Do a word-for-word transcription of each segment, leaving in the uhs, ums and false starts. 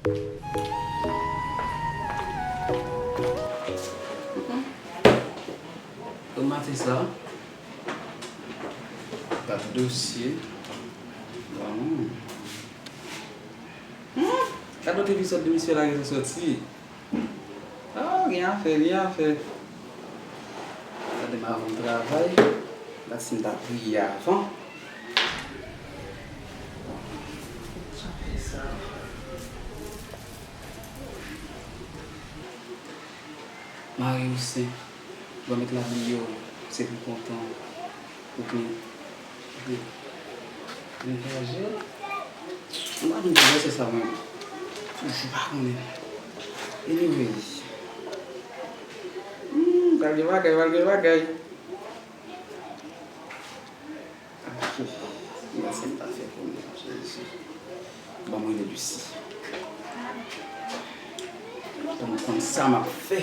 Bon maten sa, gade dosye. Bon. Hmm, gade yon epizòd de misye la gentan sòti. Ah, gen afè, gen afè. Gade m avan m travay. Gad si m ta priye avan. Sa fè sa. Mari ou sen, ban met labliye w, se pou kontan ou gen. Gen, gen chaje. Mwen pa konn ki vèsè sa mwen toujou pa konnen. Anyway. Hmm, pral gen bagay, pral gen bagay. Ki sa m ta fè kounye a, Jezi? Ban mwen rele Lucie. Pou m konn sa m ap fè.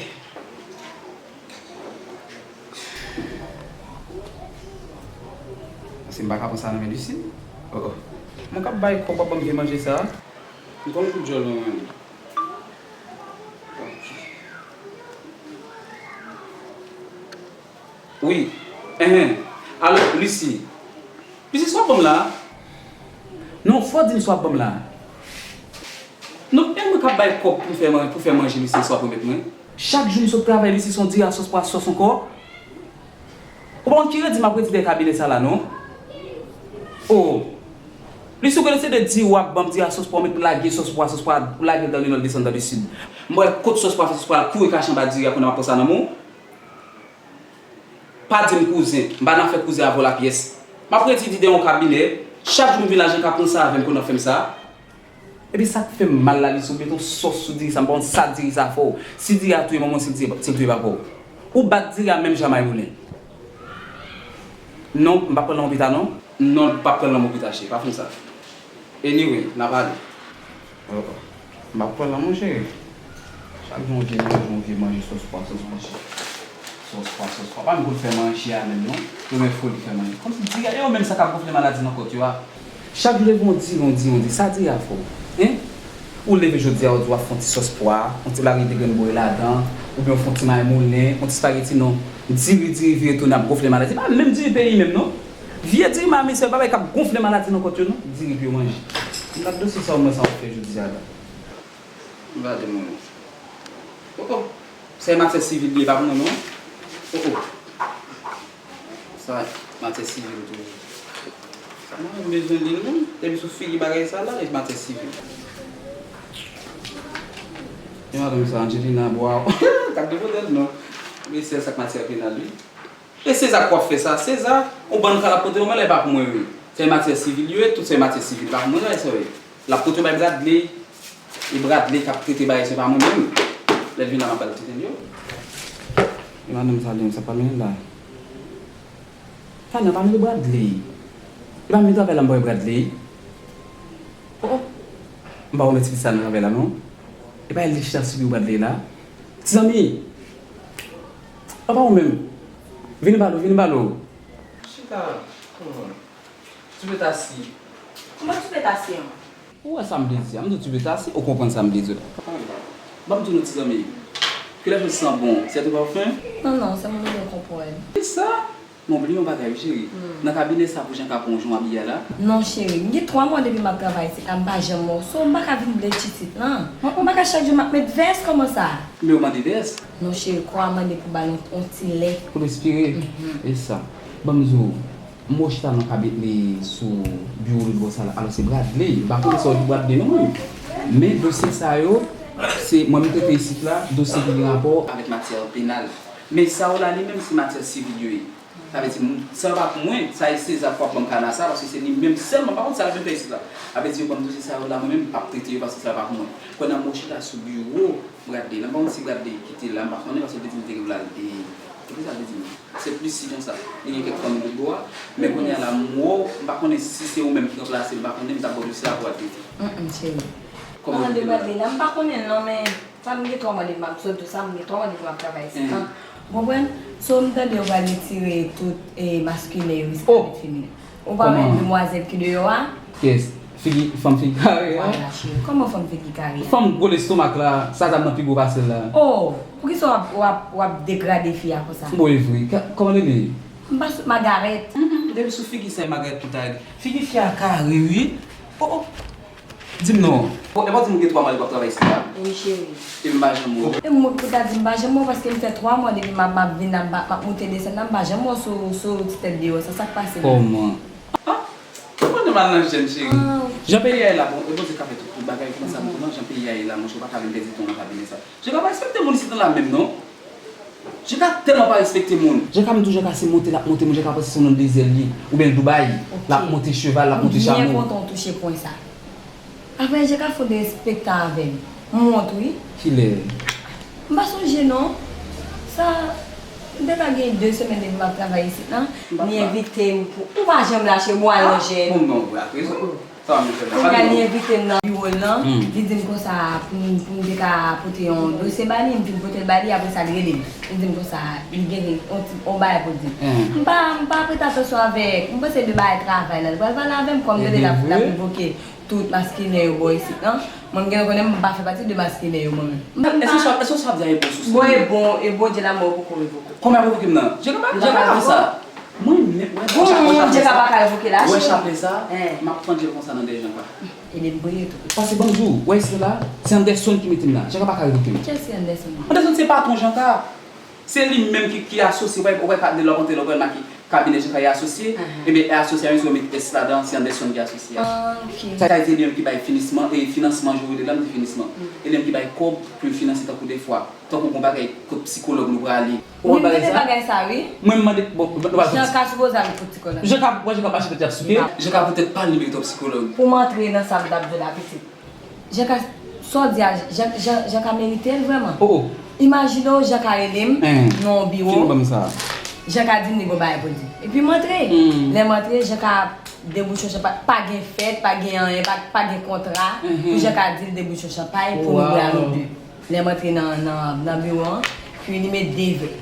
Paske m pa ka pran sa nan men Lucie. Oh, oh. Mwen k ap bay kòb w ap ban m vye manje sa. M konn kout djòl mwen menm. Ok. Wi. Enhen. Alo, Lucie. Lucie, sa w ap ban m la? Non, fò w di m sa w ap ban m la. Non, e mwen k ap bay kòb pou fè man-, pou fè manje, Lucie, sa w ap remèt mwen? Chak jou m sot travay, Lucie, se yon diri a sòs pwa sòs ankò. Ou pa konn ki redi m ap redi dèyè kabinè sa la, non? Oh. Lucie, ou konnen se de diri w ap ban m, diri a sòs pwa, ou met lage sòs pwa, sòs pwa, ou lage l dan le nò, l desann dan le sid. M wè kot sòs pwa fè sòs pwa, l kouri kache anba diri a, kounye a m ap pran sa nan men w. Pa di m kouzen, m pa nan afè kouzen avè w lapyès. M ap redi diri dèyè yon kabinè, chak jou m vin la, jan ka pran sa avè m pou nan fè m sa. Epi sa k fè m mal la, Lucie, ou met yon sòs sou diri sa, m pa konn sa diri sa fè w. Si diri a touye manman w, si l touye, si l touye papa w. Ou bat diri a menm jan may moulen. Non, m p ap pran l nan yon pita non. Non, m p ap pran l nan yon pita, cheri, pa fè m sa. Anyway, n a pale. Oh, oh. M ap pran l nan, monchè. Chak jou yon vye manje, yon vye manje, sòs pwa, sòs pwa. Sòs pwa, sòs pwa. Pa m konn fè manje a menm, non. Yo men foli fè manje. Kòmsi diri a, e yo menm sa k ap gonfle maladi nan kont yo a. Chak jou leve yon diri, yon diri, yon diri. Sa diri a fè w? Hein? Ou leve jodi a, ou di w ap fè yon ti sòs pwa, yon ti lari de grenn bòy ladan, oubyen w fè yon ti may moulen, yon ti spageti, non. Diri, diri, vire tounen ap gonfle maladi. Pa menm diri peyi menm, non. Vye diri mami, se bagay k ap gonfle maladi nan kont yo, non. Diri pou yo manje. M gad dosye sa, ou mwen sa w ap fè jodi a la. M gade mwen. Oh, oh. Sa e matyè sivil li ye, pa pou mwen, non. Oh, oh. Sa, matyè sivil tou. Sa mwen menm bezwen li, non. Depi sou figi bagay sa la, e matyè sivil. E madanm sa, Angelina, bwaw. Gad de modèl, non. Men se sa k matyè penal, wi. E Seza k w ap fè sa. Seza, yon bann kal ap pote, yon malè pa pou mwen, wi. Se matyè sivil yo ye, tout se matyè sivil. Pa pou mwen, sa yo ye. L ap pote bay Bradley. E Bradley k ap trete bagay, se pa mwen menm. Lè l vin la, m ap ba l trete l yo. E madanm sa, li menm, sa pa mennen l la. Tanya, pa mele Bradley. E pa mele travay la, m pa wè Bradley. Oh, oh. M pa wè ti pitit sa nan travay la, non. E pa li chita sibi Bradley la. Ti zanmi. Apa ou menm? Vini balo, vini balo. Chita. Tu peux t'asseoir. Kòman tu peux t'asseoir? Ou wè sa m vle di a? M di w tu peux t'asseoir, ou konprann sa m vle di w. Ban m di nou ti zanmi. Kilè je sens bon, c'est ton parfum? Non, non, se mwen menm mwen konprann. Kisa? Mwen bliye yon bagay wi cheri. Nan kabinè sa pou jan ka pran w jan w abiye a la. Non cheri, m gen twa mwa depi m ap travay isit la, m pa janm wè w. So, m pa ka vin blench isit lan. M pa ka chak jou m ap met vès, kòman sa? Men ou mande vès? Non cheri, kò a mande pou ba l yon, yon ti lè. Pou l respire? E sa. Ban m di w, m wè w chita nan kabinè li sou biwo lòt bò sa la. Alò se Bradley, m pa konnen sa w di Bradley non mwen. Men dosye sa yo, se mwen m trete isit la, dosye ki gen rapò avèk matyè penal. Men sa yo la li menm se matyè sivil yo ye. Sa vle di, m, sa yo pa pou mwen, sa e Seza k ap ban m kana sa, paske se li menm sèlman, pa konn sa l vin fè isit la. Sa vle di, yo ban m dosye sa yo la, mwen menm, m p ap trete yo, paske sa yo pa pou mwen. Kounye a, m chita sou biwo Bradley la, m pa konn si Bradley kite la, m pa konnen, paske l te di m te gen pou l al, e, kite sa l te di m. Se plis si konsa. Li gen kèk fanmi lòt bò a, men kounye a la, m wè w, m pa konnen si se ou menm ki ranplase l, m pa konnen, m t ap ba w dosye a pou w al trete. Hum, hum, cheri. Kòman de Bradley la, m pa konnen l non, men Sa m gen twa mwa depi m ap sot tou sa, m gen twa mwa depi m ap travay isit lan. Ou konprann? So, m tande yo pral retire tout, e, maskilè yo isit la, tout feminen. Ou pa wè demwazèl ki deyò a? Yes. Figi, fanm figi kare a. Vwala, cheri. Kòman fanm figi kare a? Fanm gwo lestomak la, sa dam nan pi gwo pase l la. Oh, poukisa w ap, w ap, w ap degrade fi a konsa? Bon, e vre. Ka- Kòman li ye? M pa sou Magarèt. Depi sou figi sa, e Magarèt ki ta ye. Figi fi a kare, wi. Oh, oh. Di m non. Bon, e pa di m gen twa mwa li p ap travay isit la? Wi, cheri. Epi m pa janm wè w. E mwen pou ta di m pa janm wè w, paske m fè twa mwa depi m ap, m ap vin la, m ap, m ap moute desann la, m pa janm wè w sou, sou ti tèt deyò sa, sa k pase menm? Kòman? Ah, ou konnen m al nan jèn, cheri. Ah, ok. Jan peyi a ye la, bon, e Bondye k ap fè tout, tout bagay, kòman sa m di w lan, jan peyi a ye la, monchè, ou pa ka vin pèdi tan w nan kabinè sa. Jan ka pa respekte moun isit la menm, non. Jan ka tèlman pa respekte moun. Jan ka m di w, jan ka se monte l ap monte moun, jan ka panse se yon dezè l ye, oubyen Dubai, l ap monte cheval, l ap monte chamo. M byen kontan w touche pwen sa. Apre, jan ka fè w derespektan avè m. M wont, wi. Kilè? M pa sonje, non. Sa, m te ka gen de semèn depi m ap travay isit la. Li envite m pou, ou pa janm lache bwa nan jèn. Bon, non, vre, ak rezon. Sa w ap fè la. Kounye a, li envite m nan biwo l lan. Li di m konsa pou m, pou m te ka pote yon dosye ba li, m fin pote l ba li, apre sa, li rele m. Li di m konsa, li gen yon ti, yon bagay pou l di m. M pa, m pa prete atansyon avèk, m panse de bagay travay la, li pral pale avè m, kòm li rele l ap, l ap revoke tout maskilen yo bò isit lan. Mwen, m genlè konnen m pa fè pati de maskilen yo, mwen menm. Èske sa, èske sa w ap di a e bon sou sa? Bon, e bon, e Bondye la, mwen poko revoke. Kòman revoke m nan? Jan ka pa, Jan ka pa fè sa. Mwen menm, wè, pou yon moun, Jan ka pa ka revoke la, cheri. Wè chaplè sa, m ap fanje l konsa nan dèyè Jan ka. Ebyen, m priye tou. Paske ban m di w, wè isit la, se Anderson ki mete m la. Jan ka pa ka revoke m. Kiyès ki Anderson? Anderson se patwon Jan ka. Se li menm ki, ki asosye, ou wè, ou wè, pa de lòk antre lòk wè, maki kabinè Jan ka e asosye, ebyen, e asosye a, menm si yo met S ladan, se Anderson ki asosye a. Ah, ok. Sa vle di, e li menm ki bay finisman, e finansman, jan w rele l la, m di finisman. E li menm ki bay kòb pou yo finanse tankou defwa, tankou gon bagay kot psikològ nou prale. Ou konn bagay sa? Wi, m tande bagay sa, wi. Mwen, m mande, bon, nou pa Jan ka sipoze al kot psikològ. Jan ka, mwen, Jan ka mache tèt y ap souke. Jan ka poutèt pa l li merite yon psikològ. Pou m antre nan sa m t ap di w la, pitit. Jan ka, sa w di a, Jan, Jan, Jan ka merite l vrèman. Oh, oh. Imajine w, Jan ka rele m nan yon biwo. Jan ka di m li gen yon bagay pou l di. Epi m antre. Lè m antre, Jan ka debouche yon chanpay. Pa gen fèt, pa gen anyen, pa, pa gen kontra. Pou Jan ka di l debouche yon chanpay pou nou bwè a nou de. Lè m antre nan, nan, nan biwo an, epi li met de vè.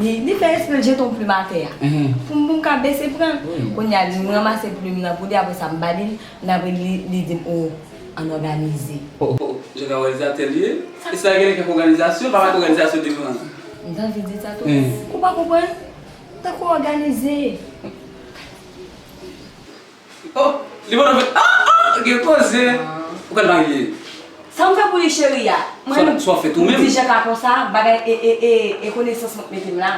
Li, li fè espre l jete yon plim atè a. Pou m, pou m ka bese pran. Kounye a, m ranmase plim nan pou li, apre sa, m ba li l, apre li, li di m, o, ann òganize. Oh, oh, Jan ka òganizatè l ye. E sa gen kèk òganizasyon, pa mèt òganizasyon devan. M t anvi di sa tou. Ou pa konprann? Tankou òganize. Oh, li pa nan fè, ah, ah, gen koze. Ou pral marye. Sa m fè pou li, cheri a? Mwen, sa w fè tou menm? M di Jan ka konsa, bagay e, e, e, e konesans mwen k mete m la.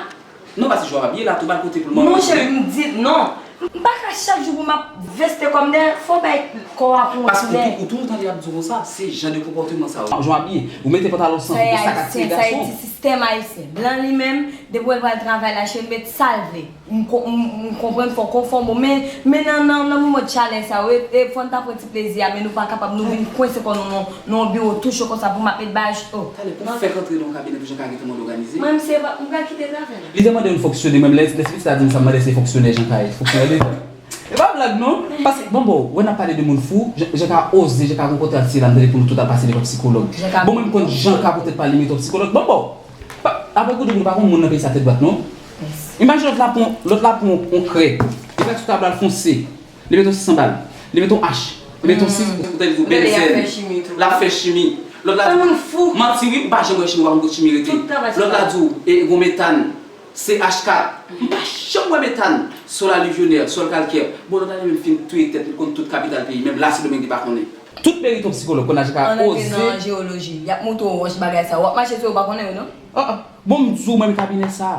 Non, paske Jan ap abiye la, tou bal kote pou l manje. Non, cheri, m di, non. M pa ka chak jou pou m ap veste kò m dèyè, fò w bay kò a pou yon ti lè. Paske ou tou, ou tou, ou tande y ap di w konsa, se jan de konpòteman sa yo. Jan w abiye, ou mete pantalon san fon, sa k ap tiye gason. Sa Ayiti, sistèm ayisyen. Blan li menm, depi w wè l pral travay la, cheri, l met sa l vle. M ko-, m, m konprann fò w konfòme w, men, men nan, nan, nan moman chalè sa yo, e, e fò n ta pran ti plezi a, men nou pa kapab, nou vin kwense kò nou nan, nan yon biwo tou cho konsa pou m ap met bagay, oh. Talè, pou fèk antre nan yon kabinè pou Jan ka gentan mande òganize. Mwen, m se pa, m pral kite travay la. Li te mande m fonksyonè, mwen, lè, lè pitit la di m sa, m mande se fonksyonè Jan ka ye, fonksyonè leta. E pa blag non, paske, bon, bon, wè n ap pale de moun fou, Jan, Jan ka oze, Jan ka gon kontra ti la, m tande pou nou tout al pase devan psikològ. Bon, mwen, m konn Jan ka poutèt pa li mete yon psikològ, bon, bon. Pa, apre kou de moun pa konn moun nan peyi sa tèt dwat non. Imajine lòt la pran, lòt la pran yon krè. Li fè sou tab la, l fonse. Li mete yon sis san bal. Li mete yon ach. Li mete yon sis. Ou tande di w bèl zèl. L ap fè chimi. Lòt la di w, manti wi, ou pa janm wè chimi, ou pa konn kot chimi rete. Lòt la di w, e, gon metàn. Se ach kat. M pa janm wè metàn. Sòl alivyonè, sòl kalkè. Bon, lòt la li menm fin touye tèt li, l konn tout kapital peyi. Menm Lasedomeng li pa konnen. Tout merite yon psikològ, kounye a Jan ka oze. Ann antre nan jewoloji. Y ap montre w wòch bagay sa. W ap mache sou yo, w pa konnen yo non. Ah, ah. Bon, m di w, mwen, kabinè sa.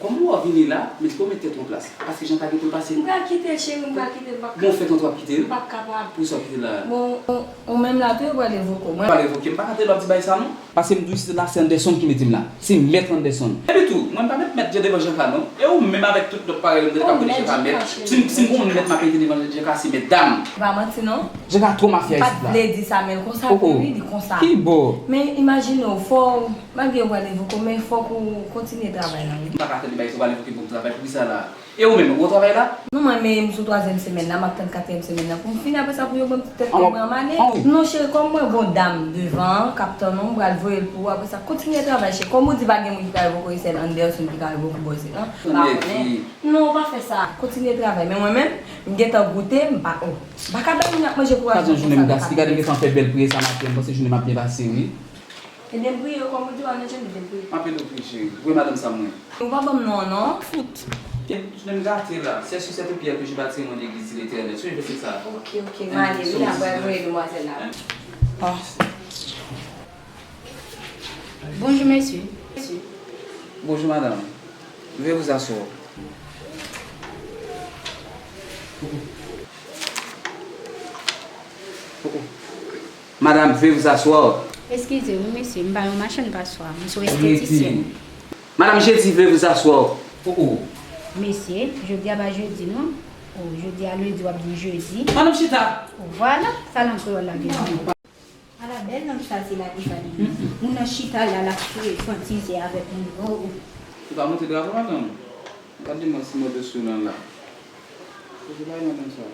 Kòman w vini la, men se pou w met tèt ou an plas. Paske Jan ka kite l pase. M pral kite l, cheri, m pral kite l, m p ap kapab. Bon, fè tan tou w ap kite l. M p ap kapab. Poukisa w ap kite l la? Bon, ou, ou menm la tou, yo pral revoke w. Yo pral revoke m, pa ka tande w ap di bagay sa non. Paske m di w isit la, se Anderson ki mete m la. Se mèt Anderson. Epi tou, mwen m pa mèt mèt Jan devan Jan ka non. E ou menm avèk tout lòt parèy ou, m tande k ap rele Jan ka mèt. Si m, si m gon mèt m ap rele devan Jan ka, se mèt dam. Pa manti non. Jan ka twò mafya isit la. M pa t vle di sa, men l konsa vre wi, li konsa. Ki bò? Men imajine w, fò w, malgre yo pral revoke w, men fòk ou kontinye travay la wi. M pa ka tande bagay sa, yo pral revoke m pou m travay, poukisa la? E ou menm, ou travay la? Non, mwen, men m sou twazyèm semèn la, m ap tann katriyèm semèn nan pou m fini. Apre sa, pou yo ban m ti tèt kòb mwen, m ale. Non, cheri, kòm mwen gon dam devan an k ap tann ou, m pral voye l pou ou. Apre sa, kontinye travay, cheri. Kòm ou di, pa gen moun ki ka rive oko Esèl, Anderson ki ka rive oko bò Esèl, non? Non, ou pa fè sa. Kontinye travay. Men mwen menm, m gentan goute, m pa, oh, m pa ka bay moun ap manje kouraj mwen konsa, men pa gen. Gade m gentan fè bèl priye sa maten, m panse jounen m ap byen pase, wi. Ede m priye, kòm ou di w, Angeline, ede m priye. M ap ede w priye, cheri. Voye madanm sa mwen. Ou pa ban m non an, non. Fout. Byen, jounen m gate la. C'est sur cette pierre que je bâtirai mon église, dit l'Éternel. Sonje vèsè sa. Ok, ok, m ale, wi, apre voye demwazèl la. Bonjour, monsieur. Bonjour, madame. Veuillez vous asseoir. Madame, veuillez vous asseoir. Eskize, wi, mesye, m pa yon machann paswa, m se yon estetisyèn. Madame, j'ai dit, veuillez vous asseoir. Oh, oh. Mesye, jodi a pa jedi, non. Oh, jodi a lendi, w ap di jedi. Madame, chita. Oh, vwala, sa lang kreyòl la vle di. Ala bèl lang sa se la deja li menm. Moun nan chita la, l ap fre, fantize avèk moun. Oh, oh. Ou pa monte drapo, madanm? Gade mwen si mwen dosye w nan la. Kote bay madanm sa?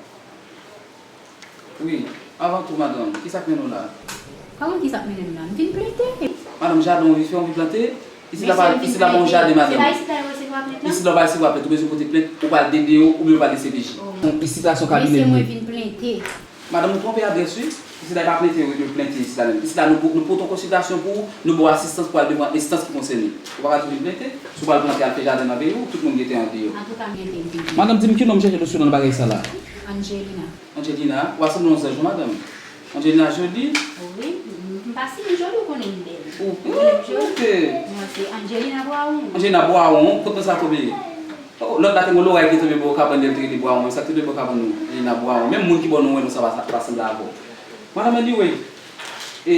Wi, avan tou, madanm, kisa k mennen w la? Kòman kisa k mennen m la? M vin plente. Madanm, jaden w vin fè, w vin plante? Isit la pa, isit la pa yon jaden, madanm. Se pa isit la yo resevwa plent lan? Isit la w pa resevwa plent, ou bezwen pote plent, ou pral D D O oubyen ou pral D C P J. Oh. Isit la se yon kabinè li ye. Mesye, mwen vin plente. Madanm, ou twonpe adrès, wi. Isit la, e pa plente yo, yo plente isit la menm. Isit la, nou, nou pote yon konsiltasyon pou ou, nou ba w asistans pou al devan enstans ki konsène. Ou pa ka toujou plente. Si w pral plante, al fè jaden nan peyi w, tout moun gentan andeyò. Antouka, m gentan plante. Madanm, di m ki non m chèche dosye w nan bagay sa la? Angelina. Angelina, ou sanble yon zanj, wi, madanm. Angelina Jolie? Wi, m pa si m joli, ou konnen m bèl. Ou, ou bèl, ok. Mwen se Angelina Brown. Angelina Brown, kot non sa tonbe? Oh, lòt la te gen lorèy ki tonbe bò kabann li, te rele Brown, sa k tonbe bò kabann nou, Angelina Brown. Menm moun ki bò nou wè nou sa pa, pa sanble avè w. Madanm, anyway, e,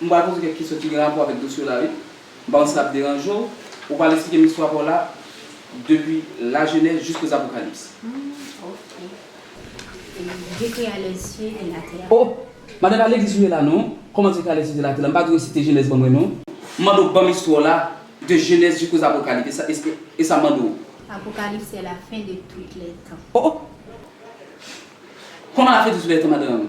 m pral poze w kèk kesyon ki gen rapò avèk dosye w la, wi. M pa konn si l ap deranje w. Ou pral esplike m istwa pa w la, depi la Genèse jusqu'aux Apocalypses. Hmm, ok. E, Dieu créa les cieux et la terre. Oh! Madanm, pa legliz ou ye la, non? Kòman Dieu créa les cieux et la terre la? M pa dwe site Jenèz ban mwen, non? M mande w ban m istwa w la, de Genèse jusqu'aux Apocalypses. E sa, e, e, e sa m mande w. Apocalypse, c'est la fin de tous les temps. Oh, oh! Comment la fin de tous les temps, madanm?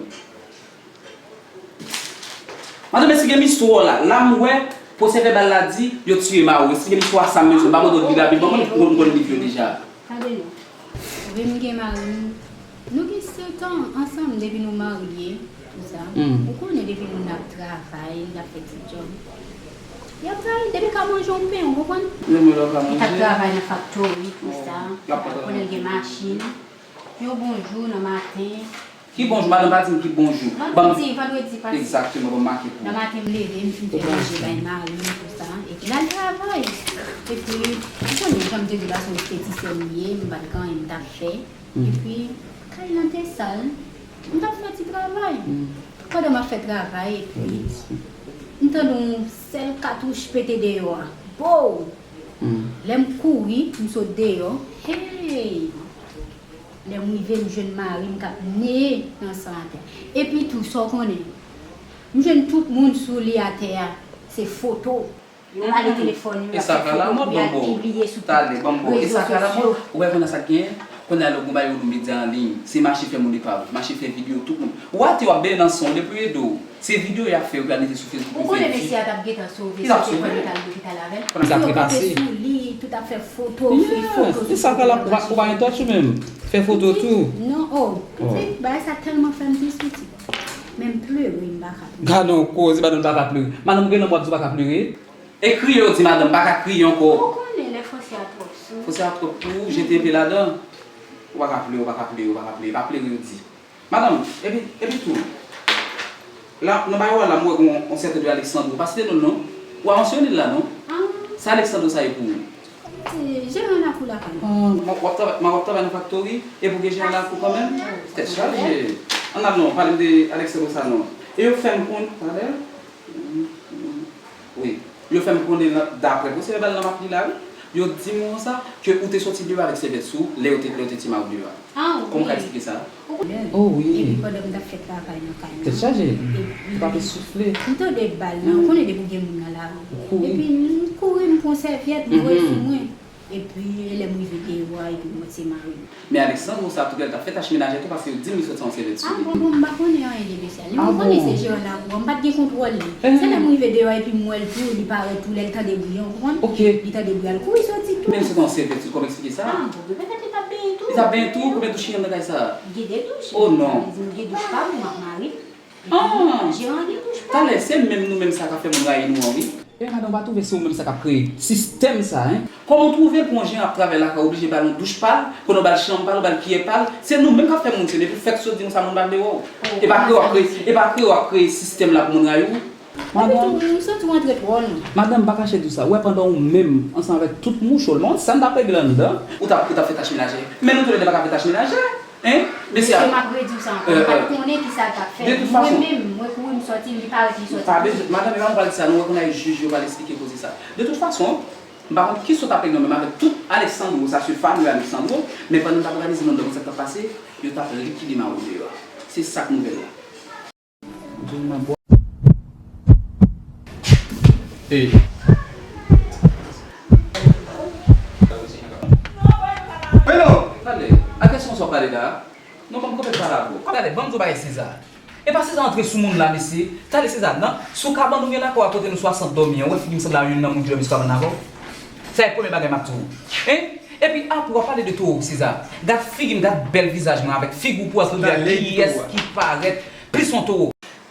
Madanm, si gen m istwa w la, la m wè, pwosè vèbal la di, yo tiye mari w. Si gen m istwa sa m bezwen, m pa mande w li rapid, ban mwen, m konn, m konn liv yo deja. Tande non. Wi, m gen mari m. Nou gen sèt an ansanm depi nou marye, tou sa. Hmm. Ou konnen depi moun nan ap travay, l ap fè ti djòb. Y ap travay, depi l ka manje yon pen, ou konprann? Li t ap travay nan faktori, tou sa. Konnen l gen machin. Yon bon jou nan maten. Ki bon jou, madanm, pa di m ki bon jou. Vandredi, vandredi pase. Egzakteman, ban m make pou ou. Nan maten, m leve, m fin fè manje bay mari m, tou sa. Epi l al travay. Epi, ou konnen, jan m te di w la, se yon estetisyèn m ye, m pa t gen anyen m t ap fè. Epi, kay lan te sal, m t ap fè ti travay. Pandan m ap fè travay, epi, m tande yon sèl katouch pete deyò a. Pow! Lè m kouri, m sot deyò. Hey! Lè m rive, m jwenn mari m k ap neye nan san atè. Epi tou, sa w konnen, m jwenn tout moun sou li atè a, se foto. Yo rale telefòn yo, y ap fè foto pou y al pibliye sou tout rezo sosyo. Ou wè kounye a sa k genyen? Kounye a lè w gon bagay yo rele medya an liy, se mache fè moun epav, mache fè videyo, tout moun. Ou ate w ap benyen nan san w, depi yo ede w. Se videyo y ap fè, yo pral mete sou Facebook, yo fè vi. Ou konnen mesye a t ap gentan sove, se te pran li t al lopital avè l. Yo kanpe sou li, tout ap fè foto, fè foto sou foto, fè foto sou foto. Ou pa gen tòch ou menm? Fè foto tou. Non, oh, pitit, bagay sa tèlman fè m tris, pitit. Men m plere, m pa ka plere. Gade yon koze, madanm pa ka plere. Madanm gen nan w ap di w pa ka plere? E kriye yo di madanm pa ka kriye ankò. Ou konnen lè fòse a twòp sou. Fòse a twòp pou ou, jete enpe ladan. Ou pa ka plere, ou pa ka plere, ou pa ka plere. Pa plere yo di. Madanm, epi, epi tou, la, nan bayo a la, m wè gon yon sèten de Alexandro. Pa site non l non. Ou pa mansyone l la non. Se Alexandro sa ye pou ou. Se jeran lakou lakay mwen. Ah, w ap travay, w ap travay nan faktori, epi w gen jeran lakou kanmenm? Tèt chaje. Ann al non, pale m de Alexandro sa non. E yo fè m konn, talè, wi. Yo fè m konnen nan, daprè pwosè vèbal nan m ap li la, wi. Yo di m konsa, ke ou te soti deyò avèk sèvyèt sou ou, lè yo te, lè yo te tiye mari w deyò a. Ah, wi. Kòman w ka eksplike sa? Ou konnen? Oh, wi. Epi pandan m t ap fè travay nan kay lan. Tèt chaje. Epi ou pa pe soufle. M tande bal nan, ou konnen depi w gen moun nan lari. Ou kouri. Epi m kouri, m pran sèvyèt, m voye sou mwen. Epi, lè m rive deyò a, epi m wè se mari m. Men Alexandro sa tou, l t ap fè tach menajè tou, paske yo di m li sot yon sèvyèt sou li. Ah bon, bon, m pa konnen anyen de mesye a. Li, ah bon, m konnen se jeran lakou an, m pa t gen kontwòl li. Se lè m rive deyò a, epi m wè l tou, li parèt tou, lè l tande bri an, ou konprann? Ok. Li tande bri a, l kouri soti tou. Men l sot yon sèvyèt sou li, kòman eksplike sa? Ah bon, petèt li t ap benyen tou. Li t ap benyen tou? Konbyen douch ki gen nan kay sa? Gen de douch. Oh non. Sa vle di m gen douch pa m, m ak mari m. Ah! Talè, se menm nou menm sa k ap fè moun rayi nou an, wi. E madan, ou pa twouve se ou menm sa k ap kreye sistèm sa, en? Kòman w twouve l pou yon jan ap travay lakay, ou oblije ba l yon douch pa l, konnen w ba l chanm pa l, ou ba l kiyè pa l? Se nou menm k ap fè moun se, depi w fèk sot di konsa, moun ba l deyò. E pa kreye w ap kreye, e pa kreye w ap kreye sistèm la pou moun rayi w? Epi tou, m santi w antre twò lwen. Madan, m pa kache di w sa. Ou wè, pandan ou menm, ansanm avèk tout mouchol, men sa n t ap regle anndan. Ou t ap, ou t ap fè tach menajè. Men nou toulède pa ka fè tach menajè. Hein? Mesye a, m ap redi w sa ankò. M pa t konnen kisa l t ap fè. Mwen menm, mwen kouri m sòti, li parèt li sòti. Pa bezwen, madan, e pa m pral di sa, nou wè kounye a e jij yo pral esplike koze sa. De tout fason, m pa konn kisa w t ap regle menm avèk tout Alexandro, sa se fanmi Alexandro, men pandan n t ap òganize anndan, konn sa k t ap pase, yo t ap likide Mawou deyò a. Se sa k nouvèl la. Hey. Hey, non. Tande, a kèsyon sa w pale la, non, ban m kanpe pale avè w. Tande, ban m di w bagay Seza. E pa Seza antre sou moun la, mesye. Tande, Seza, nan, sou kabann ou gen lakò a kote nou swasant dòmi an, ou wè figi m sanble a youn nan moun ki dòmi sou kabann nan avè w? Sa e premye bagay m ap di w. Hein? Epi apre w ap pale de towo, Seza. Gad figi m, gad bèl vizaj mwen avèk figi w pou w ap di a kiyès ki parèt plis yon towo.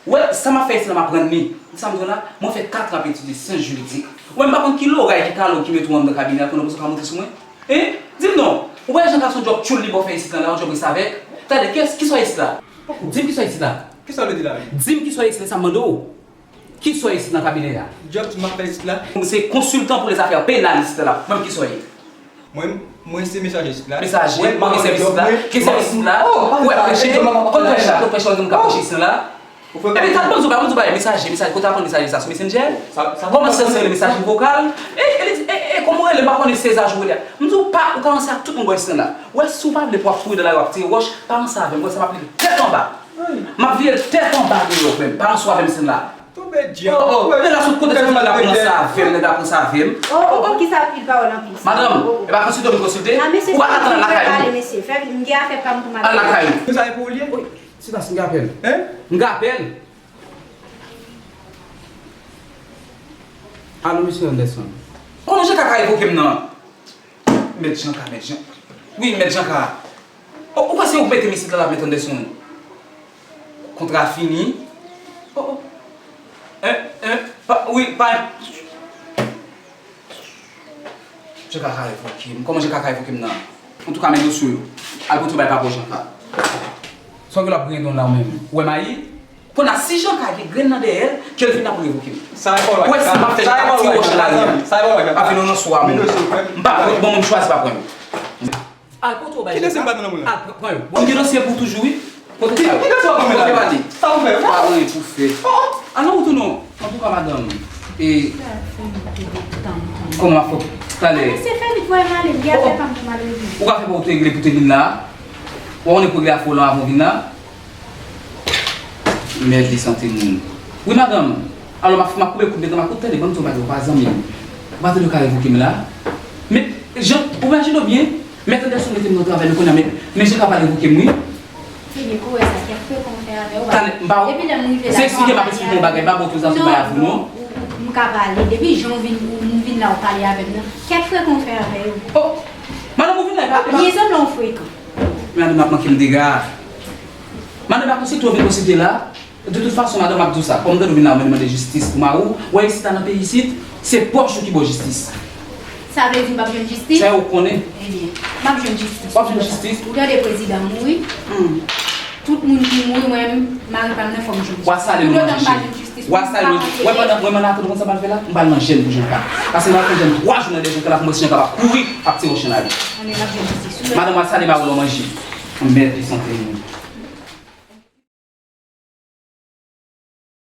Ou wè, sa m ap fè isit la, m aprann li. Ou sa m di w la? Mwen fè kat an ap etidye syans jiridik. Ou wè, m pa konn ki loray, ki kalo ki mete w anndan kabinè a, konnen pou sa w ka monte sou mwen. Hein? Di m non. Ou wè jan gason djòb tchoul li ba w fè isit la, la, yon djòb restavèk? Tande, kiyès, kisa w ye isit la? Di m kisa w ye isit la. Kisa w vle di la menm? Di m kisa w ye isit la, sa m mande w. Kisa w ye isit nan kabinè a? Djòb ki m ap fè isit la? Ou se konsiltan pou lèzafè penal isit la, la. Ban m kisa w ye. Mwen, mwen se mesaje isit la. Mesaje, mwen, mwen se isit la. Ki sèvis isit la? Ou wè, preche, konn preche, konn preche, konn ka preche isit la. Epi, tande, ban m di w bagay, ban m di w bagay, mesaje, mesaje, kote w aprann mesaje sa sou Messenger? Kòman sa se rele mesaje vokal? E, e, li di, e, e, kòman w rele, m pa konnen Seza jan w rele a. M di w pa, ou ka ranse ak tout moun bò isit la. Ou wè, si w pa vle pou w ap kouri nan lari w ap tire wòch, pa ranse avè m, ou wè sa m ap vire l tèt anba. M ap vire l tèt anba deyò frè m, pa ranse w avè m isit la. Tonbe dyanm. Oh, oh, nèg la sot kote sa, nèg la pran sa avè m, nèg la pran sa avè m. Oh, oh, oh, kisa pil pawòl anpil sa? Madanm, e pa konsilte w vin konsilte? Ou pa ka tann al lakay ou. Mesye, fè vin, m gen afè pa m pou m al lakay ou. Sa e pou ou l ye? Wi, se pa si m gen apèl. Hein? M gen apèl. Alo, mesye Anderson. Kòman Jean Ka ka revoke m nan? Mèt Jean Ka, mèt Jean. Wi, mèt Jean Ka. Oh, ou panse ou mete m isit la, la, mèt Anderson? Kontra fini. Oh, oh. Hein, hein, pa, wi, pa. Jean Ka ka revoke m. Kòman Jean Ka ka revoke m nan? Antouka, men dosye w. Al pote w bay papa w Jean Ka. Sa w gen lòt grenn la ou menm? Ou wè mayi? Kounye a, si Jean Ka gen grenn nan dèyè l, ke l vin ap revoke m. Sa e pa w la. Ou wè si m ap fè Jean Ka ti wòch nan lari a. Sa e pa w la. Ap vin nan sou a moun. M pa pran, bon, moun chwazi pa pran yo. Al kote w bay Jean Ka. Al pran, pran yo. Bon, m gen dosye pou w toujou, wi. Kote sa yo? Kote w ale? Sa w fè? Pa gen anyen pou fè. Oh, oh. Al nan wout ou non. Antouka, madanm. E kòman m ap fè w talè? Mesye Felix, voye m ale, m gen afè pa m pou m al regle. Ou ka fè pa w te regle pou te vin la? Ou pa konnen pou regle afè w lan avan w vin la? Mèd de sante moun. Wi, madanm. Alò, m ap, m ap koupe kout, men m ap kout tande, ban m di w bagay, ou pa zanmi m. Ou pa tande yo ka revoke m la? Men, Jean, ou imajine w byen, Mèt Anderson mete m nan travay, men kounye a, men, men Jean Ka pral revoke m, wi. Ebyen, kouraj sa, kèk frekan w fè avè w. Talè, m pa, depi lè m rive la, se eksplike m ap eksplike w bagay, m pa ba w otorizasyon bay avè w, non. Non, non, ou, ou, m ka pale. Depi jan w vin, ou, m vin la, w pale avè m nan. Kèk frekan w fè avè yo. Oh, madanm, ou vin la, e pa, e pa. Byen, sanble w frekan. Madanm ap manke m dega. Madanm ap konsilte w vin konsilte la. De tout fason, madanm, m ap di w sa, kòm m tande w vin la, ou vin mande jistis pou mari w, wè isit la nan peyi isit, se pòch ou ki ba w jistis. Sa vle di m p ap jwenn jistis? Sa yo konnen. Ebyen, m ap jwenn jistis. W ap jwenn jistis? Ou tande prezidan mouri. Hmm. Tout moun ki mouri, mwen menm, mari pa m nan fò m jwenn jistis. W a salye nou manje. Toutotan m pa jwenn jistis, w a salye nou. Wè, pandan mwen, mwen, atann, ou konn sa m pral fè la? M pral nan jèn pou Jean Ka. Paske m ap fè jèn twa jou nan dèyè Jean Ka la pou m wè si Jean Ka p ap kouri ap tire yon chen lari. Ann, m ap jwenn jistis. Madanm, w a salye mari w, w a manje. Mèd de sante moun.